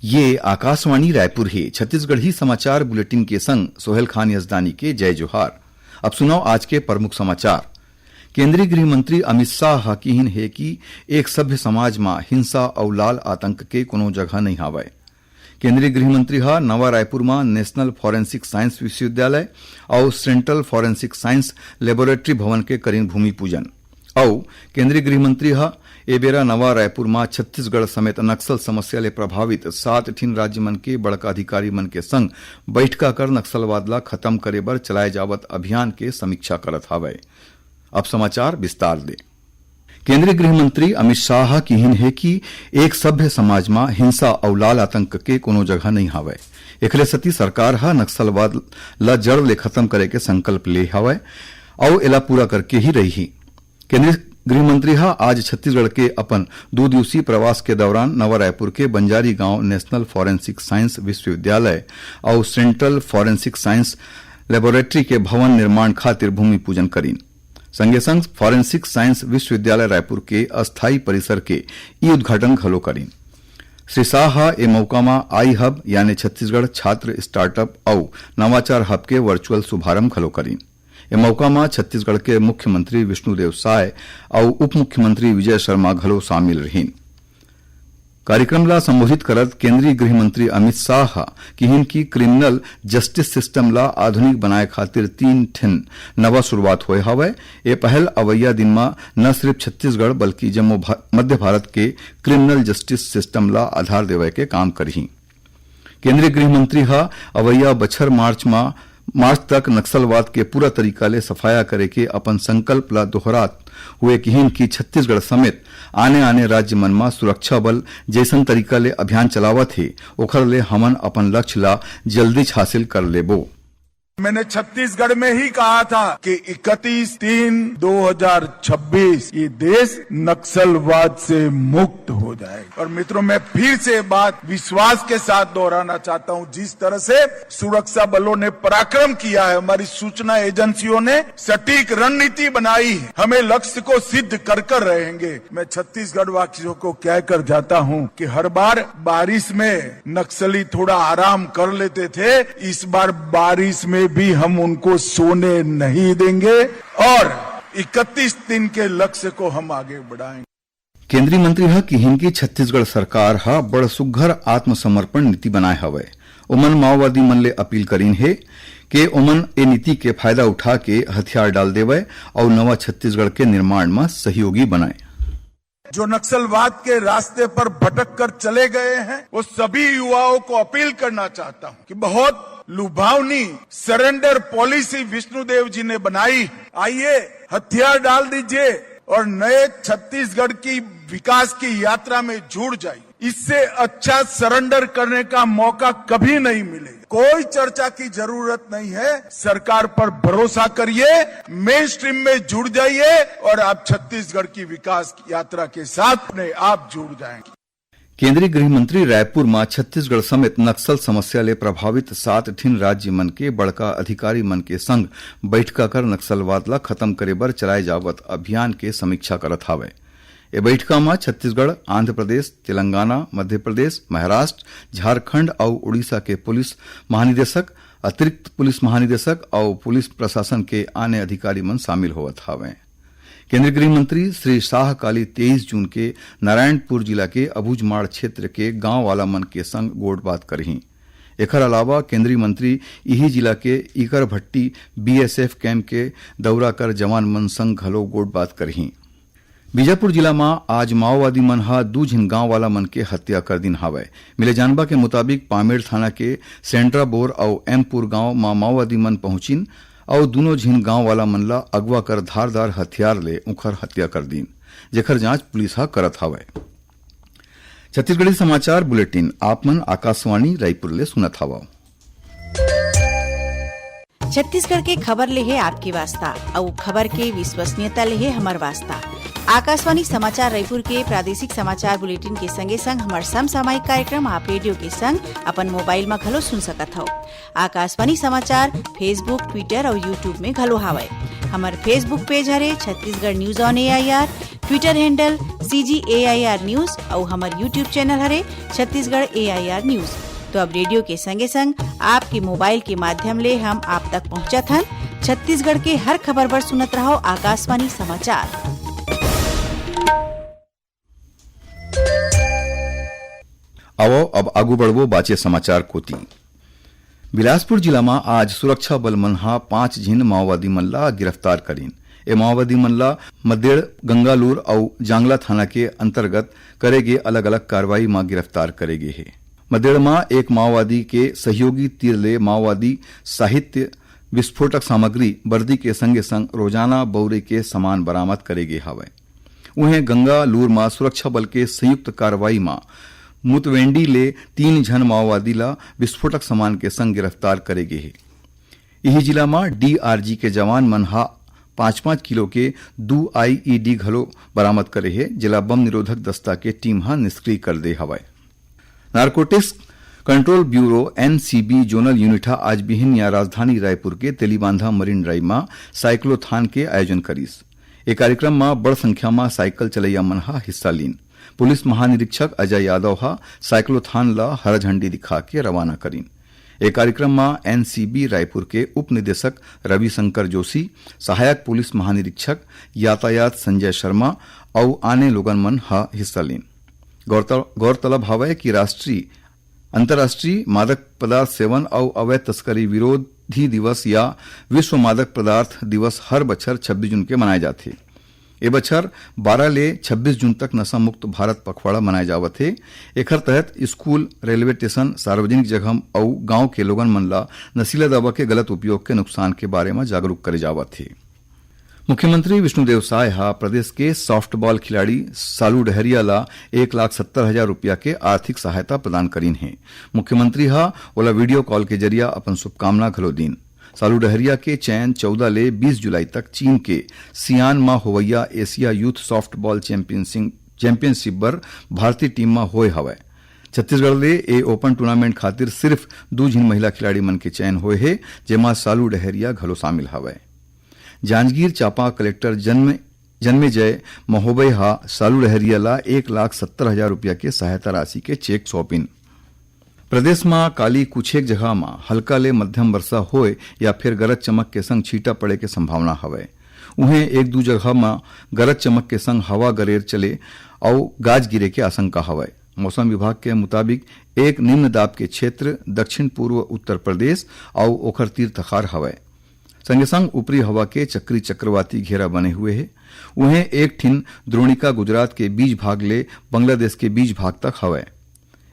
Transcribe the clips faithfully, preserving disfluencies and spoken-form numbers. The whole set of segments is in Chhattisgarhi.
ये आकाशवाणी रायपुर हे। छत्तीसगढ़ी समाचार बुलेटिन के संग सोहेल खान यजदानी के जय जोहार। अब सुनव आज के प्रमुख समाचार। केंद्रीय गृह मंत्री अमित शाह ह किहिन हे कि एक सभ्य समाज म हिंसा अउ लाल आतंक के कोनो जगह नइ हावय। केंद्रीय गृह मंत्री ह नवा रायपुर म नेशनल फॉरेंसिक साइंस विश्वविद्यालय अउ सेंट्रल फॉरेंसिक साइंस लेबोरेटरी भवन के करीन भूमि पूजन। अउ केंद्रीय गृह मंत्री ह ए बेरा नवा रायपुर म छत्तीसगढ़ समेत नक्सल समस्या ले प्रभावित सात ठिन राज्य मन के बड़का अधिकारी मन के संग बइठका कर नक्सलवाद ला खत्म करे बर चलाए जावत अभियान के समीक्षा करत हावय। अब समाचार विस्तार ले। केंद्रीय गृह मंत्री अमित शाह ह किहिन हे कि एक सभ्य समाज म हिंसा अउ लाल आतंक के कोनो जगह नइ हावय। एकरे सेती सरकार ह नक्सलवाद ल जड़ ले खत्म करे के संकल्प ले हावय अउ एला पूरा करके ही रहिही। केंद्रीय गृह मंत्री ह आज छत्तीसगढ़ के अपन दू दिवसीय प्रवास के दौरान नवा रायपुर के बंजारी गांव नेशनल फॉरेंसिक साइंस विश्वविद्यालय अउ सेंट्रल फॉरेंसिक साइंस लेबोरेटरी के भवन निर्माण खातिर भूमि पूजन करीन। संगे संग फॉरेंसिक साइंस विश्वविद्यालय रायपुर के अस्थायी परिसर के ई उद्घाटन घलो करीन। श्री शाह ह ए मौका म आई हब यानी छत्तीसगढ़ छात्र स्टार्टअप अउ नवाचार हब के वर्चुअल शुभारंभ घलो करीन। ए मौका म छत्तीसगढ़ के मुख्यमंत्री विष्णुदेव साय अउ उप मुख्यमंत्री विजय शर्मा घलो शामिल रहिन। कार्यक्रम ला संबोधित करत केंद्रीय गृह मंत्री अमित शाह ह किहिन कि क्रिमिनल जस्टिस सिस्टम ला आधुनिक बनाए खातिर तीन ठिन नवा शुरुआत होए हवय। ए पहल अवइया दिन म न सिर्फ छत्तीसगढ़ बल्कि जम्मो भा-, मध्य भारत के क्रिमिनल जस्टिस सिस्टम ला आधार देवय के काम करही। केंद्रीय गृह मंत्री ह अवइया बछर मार्च म, मार्च तक नक्सलवाद के पूरा तरीका ले सफाया करे के अपन संकल्प ला दोहरात हुए किहिन कि छत्तीसगढ़ समेत आने-आने राज्य मन म सुरक्षा बल जइसन तरीका ले अभियान चलावत हे, ओखर ले हमन अपन लक्ष्य ला जल्दीच हासिल कर लेबो। मैंने छत्तीसगढ़ में ही कहा था कि इकतीस तीन दो हज़ार छब्बीस ये देश नक्सलवाद से मुक्त हो जाएगा। और मित्रों, मैं फिर से बात विश्वास के साथ दोहराना चाहता हूं, जिस तरह से सुरक्षा बलों ने पराक्रम किया है, हमारी सूचना एजेंसियों ने सटीक रणनीति बनाई है, हमें लक्ष्य को सिद्ध कर कर रहेंगे। मैं छत्तीसगढ़ वासियों को कहकर जाता हूं कि हर बार बारिश में नक्सली थोड़ा आराम कर लेते थे, इस बार बारिश में भी हम उनको सोने नहीं देंगे और इकतीस दिन के लक्ष्य को हम आगे बढ़ाएंगे। केंद्रीय मंत्री ह किहिन कि छत्तीसगढ़ सरकार ह बड़ सुग्घर आत्मसमर्पण नीति बनाए हवय। ओमन माओवादी मन ले अपील करीन हे के ओमन ए नीति के फायदा उठा के हथियार डाल देवय अउ नवा छत्तीसगढ़ के निर्माण म सहयोगी बनय। जो नक्सलवाद के रास्ते पर भटक कर चले गए हैं, वो सभी युवाओं को अपील करना चाहता हूं कि बहुत लुभावनी सरेंडर पॉलिसी विष्णुदेव जी ने बनाई। आइए, हथियार डाल दीजिए और नए छत्तीसगढ़ की विकास की यात्रा में जुड़ जाइए। इससे अच्छा सरेंडर करने का मौका कभी नहीं मिलेगा। कोई चर्चा की जरूरत नहीं है, सरकार पर भरोसा करिए, मेन स्ट्रीम में जुड़ जाइए और आप छत्तीसगढ़ की विकास यात्रा के साथ अपने आप जुड़ जाएंगे। केंद्रीय गृह मंत्री रायपुर म छत्तीसगढ़ समेत नक्सल समस्या ले प्रभावित सात ठिन राज्य मन के बड़का अधिकारी मन के संग बइठका कर नक्सलवाद ला खत्म करे बर चलाए जावत अभियान के समीक्षा करत हावय। ए बइठका म छत्तीसगढ़, आंध्र प्रदेश, तेलंगाना, मध्य प्रदेश, महाराष्ट्र, झारखंड अउ उड़ीसा के पुलिस महानिदेशक, अतिरिक्त पुलिस महानिदेशक अउ पुलिस प्रशासन के आने अधिकारी मन शामिल होवत हावयं। केंद्रीय गृह मंत्री श्री शाह काली तेईस जून के नारायणपुर जिला के अबूझमाड़ क्षेत्र के गांव वाला मन के संग गोठबात करही। एखर अलावा केंद्रीय मंत्री इही जिला के ईकरभट्टी बीएसएफ कैंप के दौरा कर जवान मन संग घलो गोठबात करही। बीजापुर जिला म आज माओवादी मन ह दू झिन गांव वाला मन के हत्या कर दिन हावय। मिले जानबा के मुताबिक, पामेड़ थाना के सेंड्राबोर अउ एमपुर गांव म माओवादी मन पहुंचिन अउ दूनों झिन गांव वाला मन ल अगवा कर धारदार हथियार ले उंखर हत्या कर दीन, जेखर जांच पुलिस ह करत हावय। छत्तीसगढ़ी समाचार बुलेटिन आप मन आकाशवाणी रायपुर ले सुनत हवव। छत्तीसगढ़ के खबर ले हे आपके वास्ता, अउ खबर के विश्वसनीयता ले हे हमर वास्ता। आकाशवाणी समाचार रायपुर के प्रादेशिक समाचार बुलेटिन के संगे संग हमर समसामयिक कार्यक्रम आप रेडियो के संग अपन मोबाइल म घलो सुन सकत हव। आकाशवाणी समाचार Facebook, Twitter अउ YouTube में घलो हावय। हमर Facebook पेज हरे Chhattisgarh news on AIR. Twitter handle C G A I R News अउ हमर YouTube channel हरे Chhattisgarh A I R News। तो अब रेडियो के संगे संग आपके मोबाइल के माध्यम ले हम आप तक पहुंचत हन। छत्तीसगढ़ के हर खबर बर सुनत रहव आकाशवाणी समाचार। आवव, अब आगू बढ़बो बाचे समाचार कोति। बिलासपुर जिला म आज सुरक्षा बल मन ह पांच झिन माओवादी मन ला गिरफ्तार करिन। ए माओवादी मन ला मदेड़, गंगालूर अउ जांगला थाना के अंतर्गत करे गे अलग-अलग कार्रवाई म गिरफ्तार करे गे हे। मदेड़ म एक माओवादी के सहयोगी तिर ले माओवादी साहित्य, विस्फोटक सामग्री, वर्दी के संगे-संग रोजाना बउरे के सामान बरामद करे गे हवय। उहें, गंगालूर म सुरक्षा बल के संयुक्त कार्रवाई म मुतवेंडी ले तीन झन माओवादी ला विस्फोटक सामान के संग गिरफ्तार करे गे हे। इही जिला म D R G के जवान मन ह पाँच पाँच किलो के दू I E D घलो बरामद करे हे, जेला बम निरोधक दस्ता के टीम ह निष्क्रिय कर दे हवय। Narcotics control bureau, N C B, zonal unit ह आज बिहनिया राजधानी रायपुर के तेलीबांधा मरीन ड्राइव म साइक्लोथॉन के आयोजन करिस। ए कार्यक्रम म बड़ संख्या म साइकिल चलैया मन ह हिस्सा लीन। पुलिस महानिरीक्षक अजय यादव ह साइक्लोथॉन ल हरा झंडी दिखा के रवाना करिन। ए कार्यक्रम म N C B रायपुर के उप निदेशक रविशंकर जोशी, सहायक पुलिस महानिरीक्षक यातायात संजय शर्मा अउ आने लोगन मन ह हिस्सा लीन। गौरतल-, गौरतलब हवय कि राष्ट्रीय, अंतर्राष्ट्रीय मादक पदार्थ सेवन अउ अवैध तस्करी विरोधी दिवस या विश्व मादक पदार्थ दिवस हर बछर छब्बीस जून के मनाए जाथे। ए बछर बारह ले छब्बीस जून तक नशा मुक्त भारत पखवाड़ा मनाए जावत हे। एखर तहत स्कूल, रेलवे स्टेशन, सार्वजनिक जगह अउ गांव के लोगन मन ला नशीला दवा के गलत उपयोग के नुकसान के बारे म जागरूक करे जावत हे। मुख्यमंत्री विष्णुदेव साय ह प्रदेश के सॉफ्टबॉल खिलाड़ी सालू डहरिया ला एक लाख सत्तर हजार रुपया के आर्थिक सहायता प्रदान करीन हे। मुख्यमंत्री ह ओला वीडियो कॉल के जरिया अपन शुभकामना घलो दीन। सालू डहरिया के चयन चौदह ले बीस जुलाई तक चीन के सियान म होवइया Asia youth softball championship, championship बर भारतीय टीम म होए हवय। छत्तीसगढ़ ले ए ओपन टूर्नामेंट खातिर सिर्फ दू झिन महिला खिलाड़ी मन के चयन होए हे, जेमा सालू डहरिया घलो शामिल हवय। जांजगीर चांपा कलेक्टर जन्म-, जन्मेजय महोबय ह सालू डहरिया ला एक लाख सत्तर हजार रुपया के सहायता राशि के चेक सौंपिन। प्रदेश म काली कुछेक जगह म हल्का ले मध्यम वर्षा होए या फिर गरज चमक के संग छींटा पड़े के संभावना हवय। उहें, एक दू जगह म गरज चमक के संग हवा गरेर चले अउ गाज गिरे के आशंका हवय। मौसम विभाग के मुताबिक, एक निम्न दाब के क्षेत्र दक्षिण पूर्व उत्तर प्रदेश अउ ओखर तीर तखार हवय। संगे संग ऊपरी हवा के चक्री चक्रवाती घेरा बने हुए हे। उहें, एक ठिन द्रोणिका गुजरात के बीच भाग ले बांग्लादेश के बीच भाग तक हवय।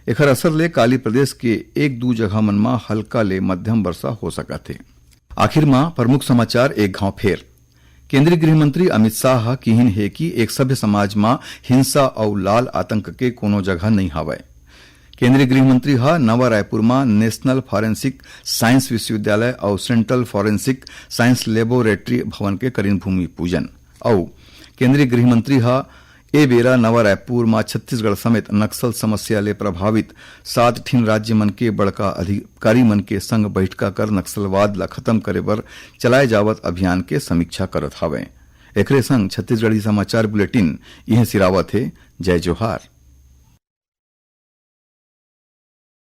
एखर असर ले काली प्रदेश के एक दू जगह मन म हल्का ले मध्यम वर्षा हो सकत हे। आखिर म प्रमुख समाचार एक घांव फेर। केंद्रीय गृह मंत्री अमित शाह ह किहिन हे कि एक सभ्य समाज म हिंसा अउ लाल आतंक के कोनो जगह नइ हावय। केंद्रीय गृह मंत्री ह नवा रायपुर म नेशनल फॉरेंसिक साइंस विश्वविद्यालय अउ सेंट्रल फॉरेंसिक साइंस लेबोरेटरी भवन के करीन भूमि पूजन। अउ केंद्रीय गृह मंत्री ह ए बेरा नवा रायपुर म छत्तीसगढ़ समेत नक्सल समस्या ले प्रभावित सात ठिन राज्य मन के बड़का अधिकारी मन के संग बइठका कर नक्सलवाद ल खत्म करे बर चलाए जावत अभियान के समीक्षा करत हावय। एकरे संग छत्तीसगढ़ी समाचार बुलेटिन इहें सिरावत हे। जय जोहार।